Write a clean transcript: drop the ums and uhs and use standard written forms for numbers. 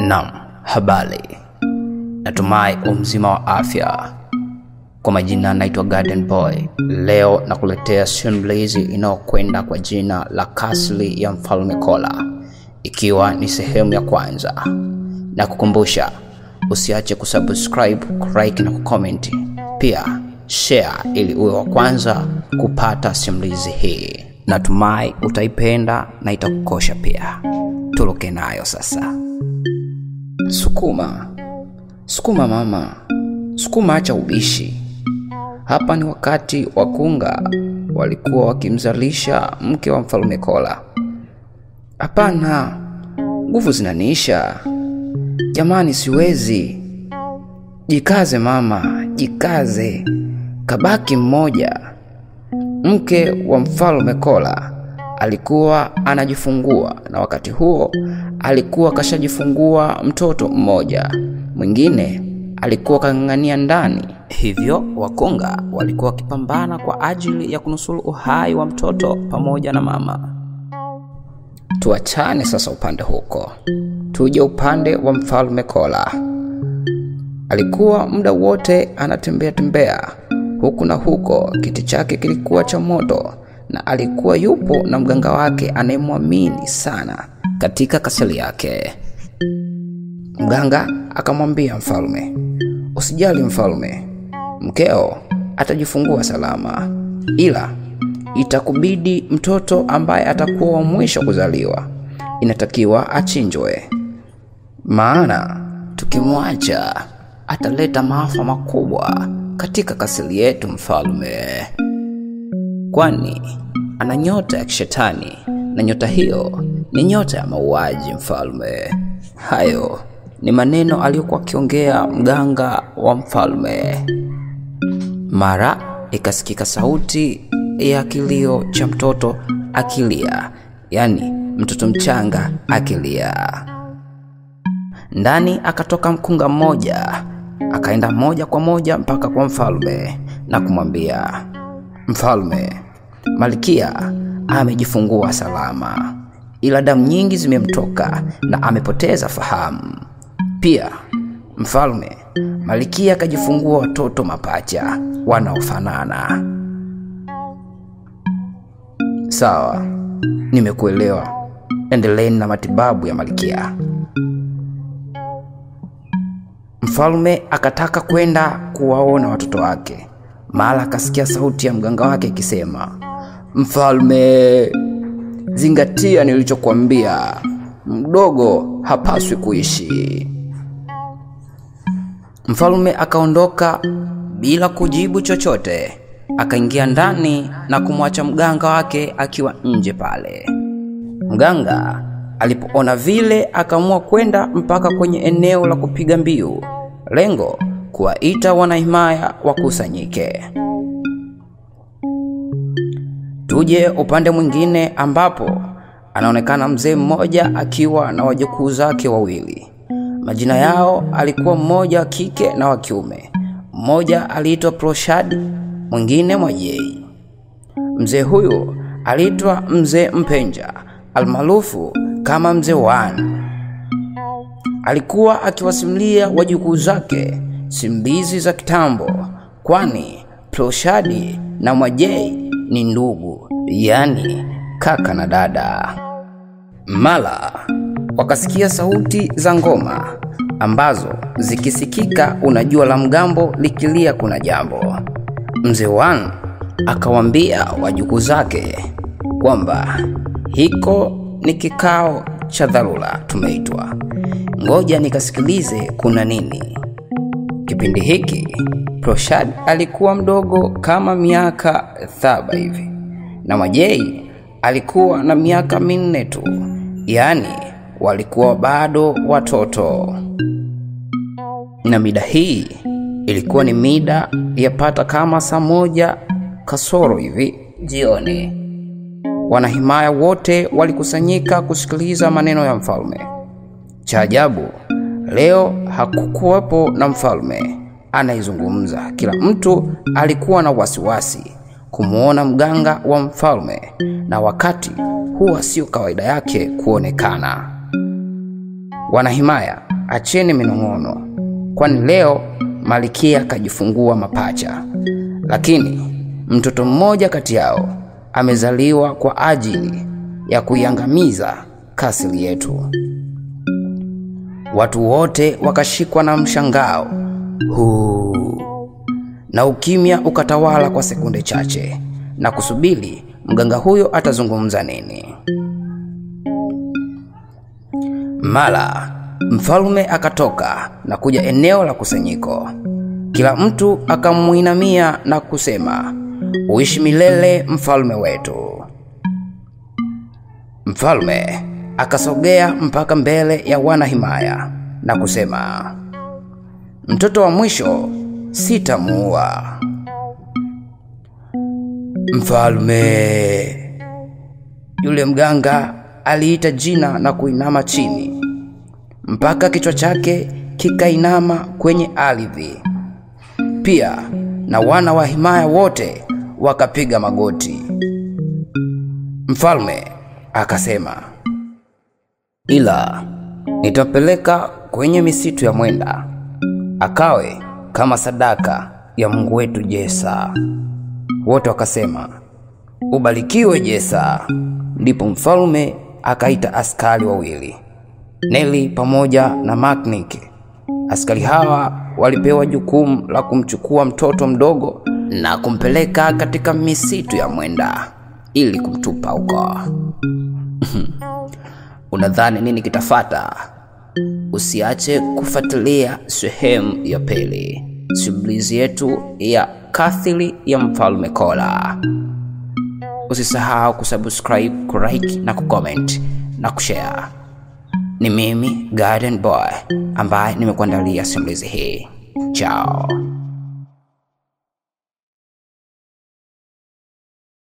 Naam, habari. Natumai umzima wa afya. Kwa majina naitwa Garden Boy. Leo nakuletea simulizi inayokwenda kwa jina la Kasri ya Mfalme Kola, ikiwa ni sehemu ya kwanza. Na kukumbusha usiache kusubscribe, kulike na kucomment. Pia share ili uwe wa kwanza kupata simulizi hii. Natumai utaipenda na itakukosha pia. Turuke nayo sasa. Sukuma. Sukuma mama. Sukuma, acha ubishi. Hapa ni wakati wakunga walikuwa wakimzalisha mke wa Mfalme Kola. Hapana, nguvu zinaniisha. Jamani, siwezi. Jikaze mama, jikaze. Kabaki mmoja. Mke wa Mfalme Kola alikuwa anajifungua, na wakati huo alikuwa kashajifungua mtoto mmoja. Mwingine alikuwa kang'ang'ania ndani. Hivyo wakunga walikuwa wakipambana kwa ajili ya kunusuru uhai wa mtoto pamoja na mama. Tuachane sasa upande huko. Tuje upande wa Mfalme Kola. Alikuwa muda wote anatembea tembea huku na huko. Kiti chake kilikuwa cha moto na alikuwa yupo na mganga wake anayemwamini sana katika kasri yake. Mganga akamwambia mfalme, "Usijali mfalme, mkeo atajifungua salama, ila itakubidi mtoto ambaye atakuwa wa mwisho kuzaliwa inatakiwa achinjwe, maana tukimwacha ataleta maafa makubwa katika kasri yetu mfalme, kwani ana nyota ya kishetani na nyota hiyo ni nyota ya mauaji mfalme." Hayo ni maneno aliyokuwa akiongea mganga wa mfalme. Mara ikasikika sauti ya kilio cha mtoto akilia, yani mtoto mchanga akilia. Ndani akatoka mkunga mmoja, akaenda moja kwa moja mpaka kwa mfalme na kumwambia, "Mfalme, malkia amejifungua salama, ila damu nyingi zimemtoka na amepoteza fahamu. Pia mfalme, malkia akajifungua watoto mapacha wanaofanana." "Sawa, nimekuelewa. Endeleeni na matibabu ya malkia." Mfalme akataka kwenda kuwaona watoto wake. Mara akasikia sauti ya mganga wake ikisema, "Mfalme, zingatia nilichokuambia. Mdogo hapaswi kuishi." Mfalme akaondoka bila kujibu chochote. Akaingia ndani na kumwacha mganga wake akiwa nje pale. Mganga alipoona vile akaamua kwenda mpaka kwenye eneo la kupiga mbiu, lengo kuwaita wanahimaya wakusanyike. Tuje upande mwingine ambapo anaonekana mzee mmoja akiwa na wajukuu zake wawili. Majina yao alikuwa mmoja wa kike na wa kiume. Mmoja aliitwa Proshad, mwingine Mwajei. Mzee huyu aliitwa Mzee Mpenja, almaarufu kama Mzee Wan. Alikuwa akiwasimulia wajukuu zake simulizi za kitambo, kwani Proshadi na Mwajei ni ndugu, yani kaka na dada. Mara wakasikia sauti za ngoma ambazo zikisikika unajua la mgambo likilia kuna jambo. Mzee Wan akawambia wajukuu zake kwamba hiko ni kikao cha dharura tumeitwa, ngoja nikasikilize kuna nini. Kipindi hiki Proshad alikuwa mdogo kama miaka 7 hivi, na Mwajei alikuwa na miaka 4 tu, yani walikuwa bado watoto. Na mida hii ilikuwa ni mida yapata kama saa 1 kasoro hivi jioni. Wanahimaya wote walikusanyika kusikiliza maneno ya mfalme. Cha ajabu, leo hakukuwepo na mfalme anaizungumza. Kila mtu alikuwa na wasiwasi kumuona mganga wa mfalme, na wakati huwa sio kawaida yake kuonekana. Wanahimaya acheni minong'ono, kwani leo Malkia kajifungua mapacha, lakini mtoto mmoja kati yao amezaliwa kwa ajili ya kuiangamiza kasili yetu. Watu wote wakashikwa na mshangao huu, na ukimya ukatawala kwa sekunde chache na kusubiri mganga huyo atazungumza nini. Mara mfalme akatoka na kuja eneo la kusanyiko. Kila mtu akamuinamia na kusema, uishi milele mfalme wetu. Mfalme akasogea mpaka mbele ya wanahimaya na kusema, mtoto wa mwisho sitamuua. Mfalme, yule mganga aliita jina na kuinama chini mpaka kichwa chake kikainama kwenye ardhi. Pia na wana wa himaya wote wakapiga magoti. Mfalme akasema, ila nitapeleka kwenye misitu ya Mwenda akawe kama sadaka ya Mungu wetu Jesa. Wote wakasema, ubarikiwe Jesa. Ndipo mfalme akaita askari wawili, Neli pamoja na Maknik. Askari hawa walipewa jukumu la kumchukua mtoto mdogo na kumpeleka katika misitu ya Mwenda ili kumtupa huko. Unadhani nini kitafata? Usiache kufuatilia sehemu ya pili, simulizi yetu ya Kasili ya Mfalme Kola. Usisahau kusubscribe, kulike na kucomment na kushare. Ni mimi Garden Boy ambaye nimekuandalia simulizi hii. Ciao.